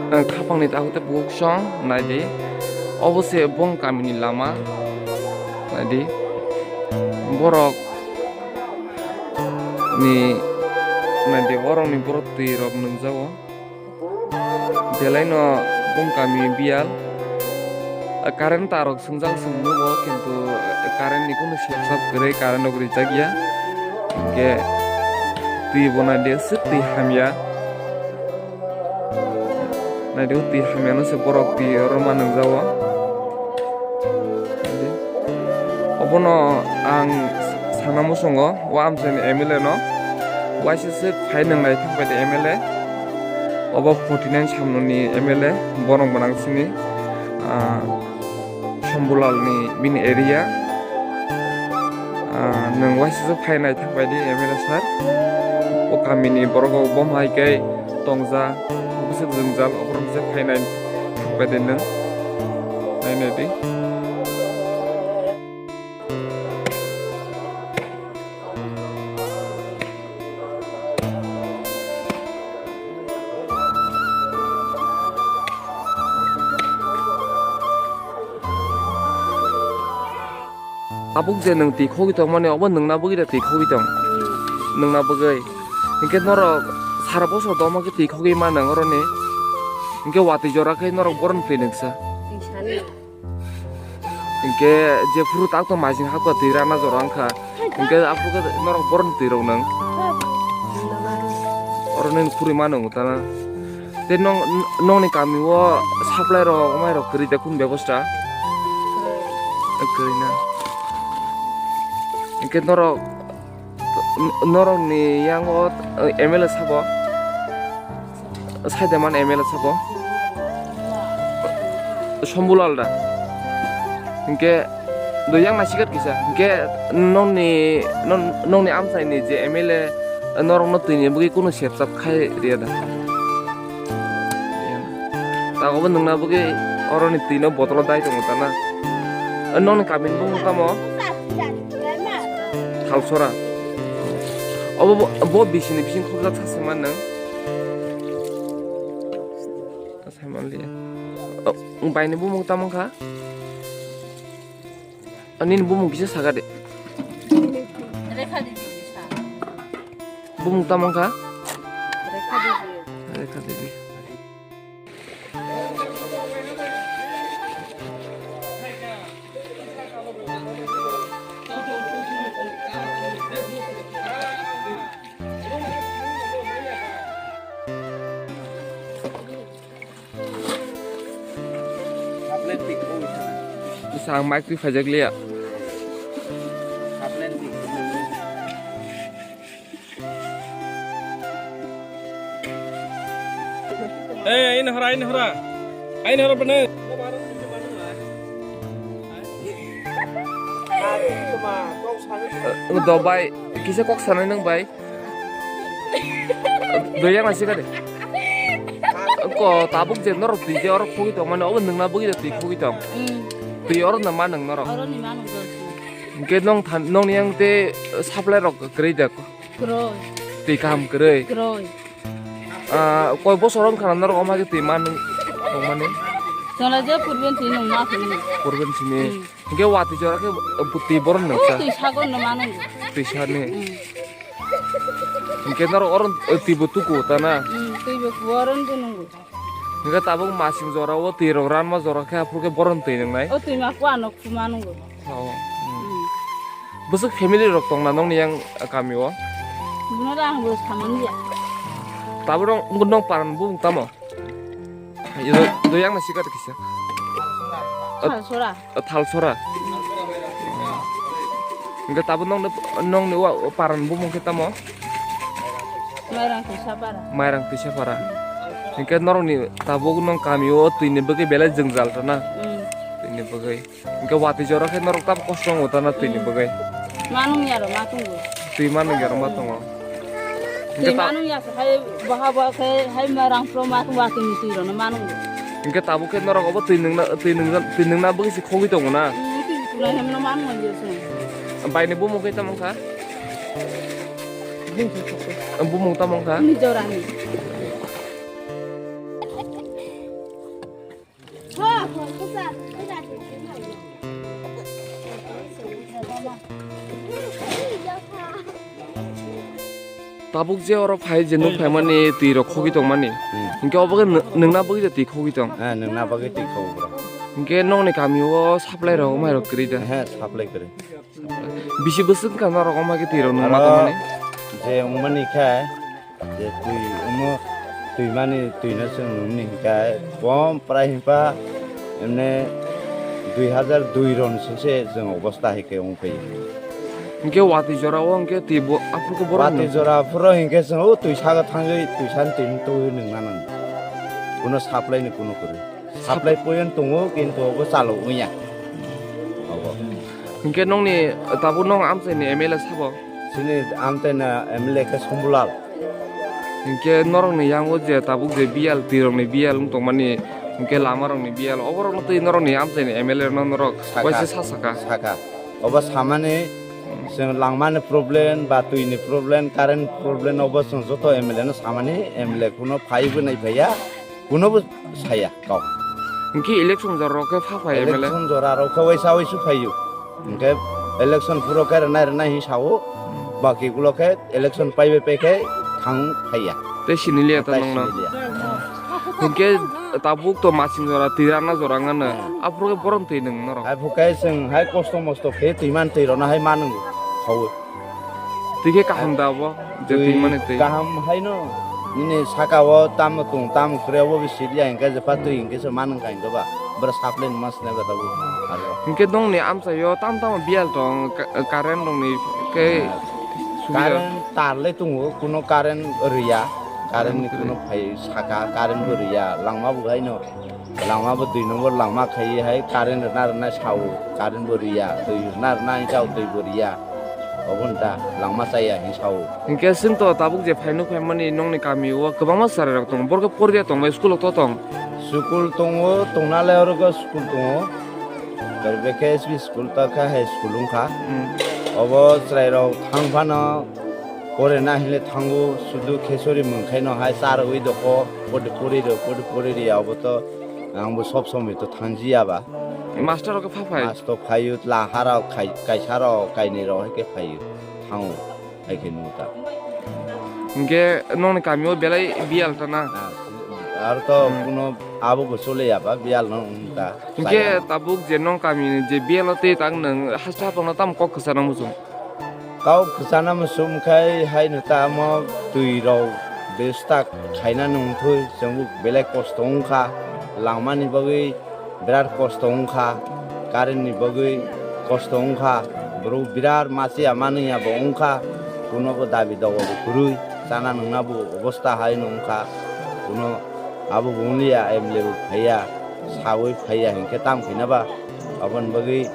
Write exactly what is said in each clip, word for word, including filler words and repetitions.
Ang khapangni takhuk tei bukhuk song naidi. Obo se bong kamini lama. Naidi. Borok ni naidi, borok ni borok twi rok nungjago. Belai no bong kami biyal. Current tarok swngjak swng nugo, kintu current ni kunu sep sap kwrwi, current rok rijak ya. Hingke twi bo naidi, aswk twi hamya. Naidi, o twi hamyano se borok twi oro ma nungjago. Obono ang sana muchungo, o amchaini M L A no waisa se phai nung nai thang pai de M L A. Obo forty nine samno ni M L A, borok gwnang sini, ah, Shambhulal ni bini area. Ah, nwng waisa se phai nai thang pai di M L A sir. O kamini borok rok bo hai khe tongja, bwswk jwngjal, oborok se phai nai thang pai di nwng. Nai nai di. Tabuk je nwng twi khogwi tongmani, obo nwngna bagwi da twi khogwi tong? Nwngna bagwi. Hinkhe norok sara bosor doma khe twi khogwi mano oroni. Hinkhe watwi jora khe norok boroni twi nwngsa. Hinkhe jephuru tak to majing hakba twi rana jora wngkha. Hinkhe aphuru khe norok boroni twi rok nwng. Oro nini khurui mano wngtana. Tei nong, nongni kami o supply rok, mai rok kwrwi da kunu bebosta? Kwrwi na. Hinkhe norok, norokni yango M L A sabo? Saidaman M L A sabo? Shambhulal da. Hinkhe do yang nasikat kisa. Hinkhe nongni, nong, nongni amchaini je M L A norokno twini bagwi kunu sepsap khai riya da. Tago bo nwngna bagwi oroni twino botolo dai tongo tana. Nongni kamini bumung tamo? Thalsora. Obo bo, bo bisini bising khobjak sase man nwng. Sai man liya. Baini bumung tamo kha? Nini bumung kisa saka de. Rekha Devi kisa. Bumung tamo kha? Rekha Devi. Rekha Devi. Bisa ang mic twi phaijak liya. Eh, ini hora, ini hora. Ini hora bener. Eh, do bai, kisa kok sanai nang bai. Doyang nasi kade. Ko tabuk je norok twi je orok khogwi tong mane obo nwngna bwgwi twi khogwi tong. Mm. Twi orok na ma nwng norok. Oro ni ma nwng do. Hingke nong than, nong ni yang te supply rok kwrwi da. Kwrwi. Twi kaham kwrwi. Kwrwi. Ah, koi bosor wng khana norok omo hai twi ma nwng tong mane. Chwla je purben twi nwng ma phungo. Purben simi. Mm. Hingke watwi jora khe, uh, twi boron nang sa. Twi sago no manung. Twi sani. Mm. Hingke norok oron, uh, twi bo tuku ta na. Mm, twi bo boron bo nungo. Hingke tabuk masing jora o twi rok ranma jora khe aphuru khe boron twi nang nai. O twi ma kuano khuma nungo. Oh. Mm. Mm. Bwswk family rok tong na nong ni yang, uh, kami o? Buno da ang bo samani ya. Tabuk nong, nong paran bumung tamo? Ino, do yang nasi kata kisa. Thalsora. Thalsora. Hingke tabuk nong, nong ni wa paran bumung khe tamo? Mairang Twisapara. Mairang Twisapara. Hingke norok ni tabuk nong kami o twi ni bagwi belai jwngjal rwna. Mm. Twi ni bagwi. Hingke watwi jora khe norok tamo kosto wngo tana twi ni bagwi. Manung ya rw ma tongo. Twi manung ya rw ma tongo. Twi manung ya se hai baha ba khe hai ma rang pro ma tongo watwi ni twi rw no manung. Hingke tabuk khe norok obo twi nwngna, twi nwngna, twi nwngna bagwi se khogwi tongo na? Mm, twi twi nwngna hem no manung ya se. Bai ni bumung khe tamo wngkha? Bumung tamo wngkha? Ni jora ni. Tabuk je oro phai je nuk phaimani twi rok khogwi tongmani. Hmm. Hinkhe obo khe nw-, nwngna bagwi je twi khogwi tong. Eh, nwngna bagwi twi khogo bro. Hinkhe nokni kami o supply rok mai rok kwrwi da? He, supply kwrwi. Bisi bwswk wngkha norok omo khe twi rok nwngma tongmani? Je wngmani khe, je twi omo twi mani twi no chwng nwngni hinkhe bom prai hinpa emne dui hazar dui ron sese chwng obosta hai khe wng phai. Hinkhe watwi jora o hinkhe twi bo aphuru khe borok watwi nwng- jora aphuru hinkhe chwng o twi sago thangwi twi san twi twi nwngna nang. Kuno supply ni kuno kwrwi. Supply point tongo, kintu obo chalo wngya. Obo. Hinkhe nokni tabuk nok amchaini M L A sabo? Chini amchaini M L A khe Sombulal. Hinkhe norokni yango je tabuk je biyal, twirokni biyal wng tongmani, hinkhe lamarokni biyal, oborokno twi norokni amchaini M L A no norok saka, waisa sa saka. Saka. Obo samani chwng langmani problem ba twini problem, current problem, obo chwng joto M L A no samani, M L A kuno phaibo naiphaiya. Kunobo saya kok. Hinkhe election jora rok khe pha phai M L A? Election jora rok khe waisa waisu phaio. Hinkhe election phuru khe rwnai rwnai hin sao. Baki gulo khe election paibai pai khe thang phaiya. Tei sini liya ta nongno? Sini liya. Hinkhe tabuk to masing jora twi rana jora ngano. Hmm. Aphuru khe borom twi nwng norok. Hai phukhe chwng hai kosto mosto khe twi man twi rona hai manung khaui. Twi khe kaham da bo, je twi mani twi. Kaham haino, nini saka o tamo tong, tamo kwrwi, obo bisi ya, hinkhe je pa twi hinkhe se manung kain doba. Bwrwi supply ni mas nai ba tabuk. Aro. Hinkhe nongni amchaio tam tamo biyal tong, ka-, current rokni khe subida. Current tar le tongo, kuno current rwya. Current ni kuno phai saka, current bo rwya. Langma bo haino. Langma bo dui nombor langma khaiwi hai current rwna rwna sao, current bo rwya, twi rwna rwna hai sao, twi bo rwya. Obo wng ta langma chaya hin sao. Hinkhe chwng to tabuk je phaino phaimani nongni kami o kwbangma chwrai rok tongo, borok khe poriya tongbai school o to tong? School tongo, tongnale oro khe school tongo. Berbe khe S B school ta khe high school wngkha. Hmm. Obo chwrai rok thang phano porina hinle thango, sudu khesori mungkhaino hai charwi doko, pori pori rw, pori pori rw, obo to Ang bo sob somoi to thangjiya ba. Master rok khe pha phai? Master phaio, tla hara khai-, kaisa rok, kainwi rok hai khe phaio. Thango, hai khe nung ta. Hinkhe nongni kami o belai biyal ta na? Ah, aro to hmm, kuno abo bo chole ya ba, biyal no wng ta. Hinkhe chaya. Tabuk je nong kami ni je biyal o tei tang nwng haste hapang no tamo kok kwchana muchung? Kok kwchana muchung khai hai no tamo twi rok besta khaina nungthwi chwng belai kosto wngkha, langmani bagwi birat kosto wngkha, current ni bagwi kosto wngkha, borok birat masiya manwiya bo wngkha, kuno bo dabi dogo bo kwrwi, chana nungna bo obosta hai no wngkha, kuno abo bo wngliya, M L A bo phaiya, sawi phaiya hinkhe tamo khaina ba? Aboni bagwi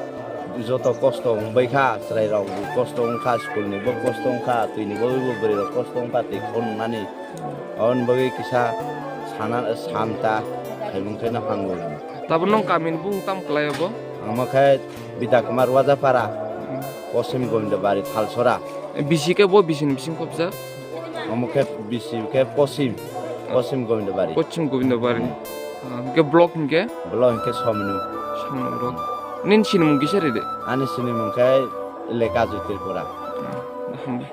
joto kosto wngbai kha, chwrai rok bo kosto wngkha, school ni bo kosto wngkha, twi ni bagwi bo bwrwi rok kosto wngkha, twi khon wngnani. Aboni bagwi kisa sana, san ta, khaimung khe no hangwi. Tabuk nong kami ni bung tam kwlai abo? Omo khe Bida Kumar Wajapara, hmm, Poschim Gobindabari, Thalsora. Bisi khe bo bisi ni bising khopsa? Omo khe bisi khe Poschim, Poschim Gobindabari. Poschim Gobindabari. Hmm. Ah, hwnkhe block hwnkhe? Block hwnkhe Somnu. Somnu block. Nini sinimung kisa rede? Ani sinimung khe Lekaju Tripura. Ah, hambai.